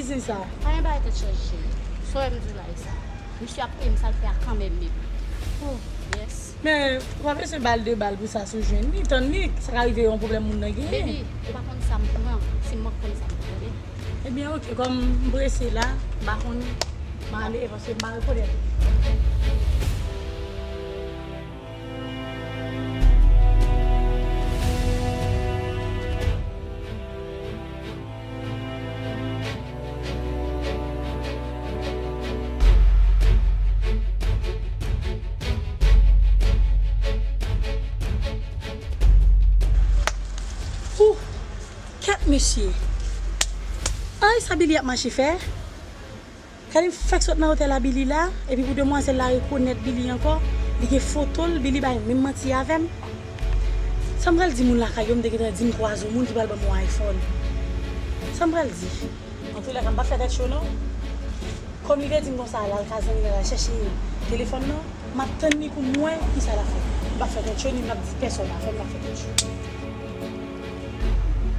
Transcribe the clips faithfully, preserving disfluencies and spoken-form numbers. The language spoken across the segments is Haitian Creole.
Di sa. Pa gen bagay tèt chaje, cheri. Sa w wè m di w la, e sa. Misye ap peye m sa l fè a kanmenm, baby. Oh. Yes. Men, w pa bezwen ba l de bal pou sa si w jwenn li. Tann li, sa ka rive yon pwoblèm moun nan genyen. Baby, ou pa konn sa m pran, si m konn sa m pran, baby. Ebyen, oke, kòm m prese la, m pa konn, m ale, paske m pa rekonèt. Ouh! Kèt mesye! Ay, sa Billy ap mache fè? Gade m fèk sot nan otèl a Billy la, epi pou demwazèl la rekonèt Billy ankò, li gen foto l, Billy bay menm manti avè m. Sa m pral di moun lakay yo, m te gentan di m kwaze yon moun ki pral ban m yon iPhone. Sa m pral di? Antoulèka, m p ap fè tèt cho non. Kòm li te di m konsa, l al ka zanmi l la chèche telefòn nan, m ap tann li pou m wè kisa l ap fè. M p ap fè tèt cho, ni m p ap di pèsòn afè m, m p ap fè tèt cho.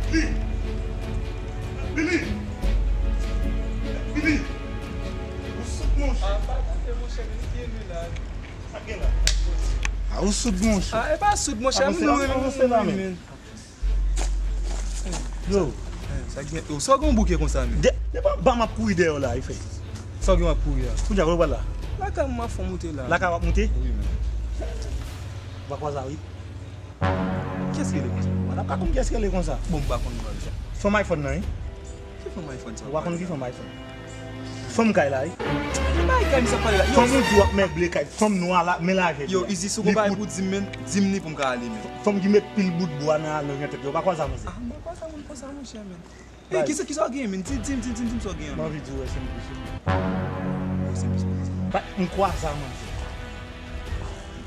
Li! Billy! Billy! Ou soud, monchè? A, pa tande, monchè, men li te lwe la. Sa k gen la? A, ou soud, monchè? A, e pa soud, monchè, m mouri, m mouri, men. Yo. Eh, sa gen, yo, sa w gen yon bouke konsa, men? De, depi anba m ap kouri dèyè w la, e fè. Sa w gen w ap kouri a? Kounye a, kote w pral la? Lakay mwen, m ap fè moute la. Lakay w ap moute? Wi, men. Ou pa kwaze a, wi. Kiyès ki rele konsa? Mwen pa konn kiyès ki rele konsa. Bon, m pa konn non, sa. Fanm iPhone nan, wi. Ki fanm iPhone sa? Ou pa konn ki fanm iPhone? Fanm kay la, wi. Ki bagay kay misye ap pale la? Yo, fanm ou di w ap meble kay, fanm nwa la, men lajè li. Yo, Izi, si w gon bagay pou di m, men, di m li pou m ka ale, men. Fanm ki met pil bout bwa nan alonj nan tèt li, ou pa kwaze a, manzè? A, m pa kwaze a moun konsa, monchè, men. Ey, kisa, kisa w genyen, men? Di, di m, di m, di m, di m sa w genyen, men. M anvi di w, wè, se m plis, wi. Yo, se m plis, plis. Bat m kwaze a, manzè.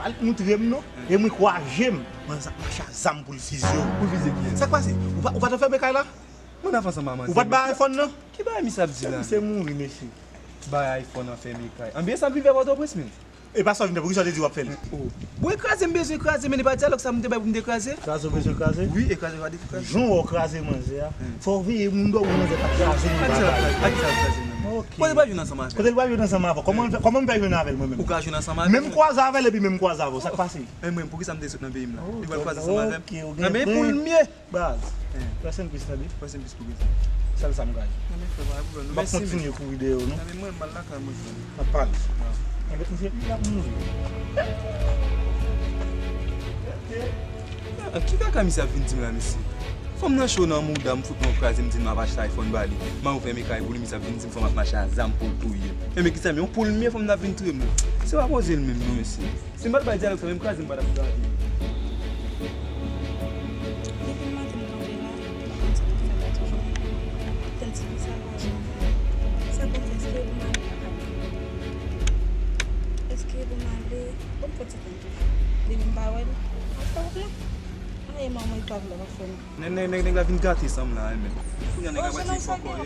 Bat moutre m, non. E mwen kwaze m. Manzè ap mache a zam pou l fiziye w. Pou fiziye kiyès? Sa k pase? Ou pa, ou pa t anfèmen kay la? Mwen ap ansanm a manzè. Ou pa t bay iPhone nan? Ki bagay misye ap di la? Misye mouri, mesye. Bay iPhone anfèmen kay. Anben sa m vin fè Pòtoprens, men. E pa sa w vin fè, poukisa w te di w ap fè l? Oh. Bon, e kraze m bezwen kraze, men e pa dyalòg sa m te bay pou m te kraze. Kraze w bezwen kraze? Wi, e kraze pa de kraze. Jan w kraze manzè a. Fò w veye moun dòmi manzè pa kraze nan bagay. Ak sa l kraze nan men. Ok. Kote l pral jwenn ansanm avè l? Kote l pral jwenn ansanm avè l? Kòman, kòman m fè jwenn avè l mwen menm? Ou ka jwenn ansanm avè l? Menm kwaze avè l epi menm kwaze avè w. Sa k pase? E mwen, poukisa m te sot nan peyi m la? Li pral kwaze ansanm avè m? Ok, ok, ou gen grenn. Anben pou l mye. Baz, rest in peace, tande? Rest in peace pou kisa? Sèl sa m ka di. Anben frè, pa gen pwoblèm non. M ap kontinye kouri dèyè w, non. Anben mwen, m al lakay mwen, frè. N ap pale. Anben misye, li ap mouri. Ah, ki kaka misye ap vin di m la, mesye? Fanm nan cho nan mouda, m fout mwen kraze, m di l m ap achte iPhone ba li. M al fèmen kay pou li, misye ap vin di m fanm ap mache a zam pou l touye. Enben kisa, men yon poul mye fanm nan ap vin touye m. Se pa poze l menm non, mesye. Si m pa t bay dyalòg sa, menm kraze m pa t ap kraze. Depi maten m kanpe la, m pa konn sa m ap fè la toujou. Tèt di m sa pa janm fè. Sa konn fè, èske pou m ale lakay mwen? Èske pou m ale? Bon, m fè ti tann tou. Depi m pa wè l, m ap fè wout mwen. Ay, manman, e pa vle m ap fè non. Nèg, nèg, nèg, nèg la vin gate san m la, menm. Kounye a nèg la pral di fòkò ye.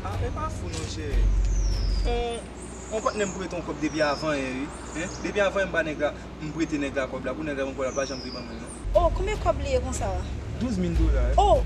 Ah, e pa fou non, cheri. On, on patnè m prete yon kòb depi avan yè, wi. Hein? Depi avan yè m ba nèg la, m prete nèg la kòb la. Pou nèg la ban m kòb la, l pa janm vle ban mwen, non. Oh, konbyen kòb li ye konsa? Douz mil dola, wi. Oh!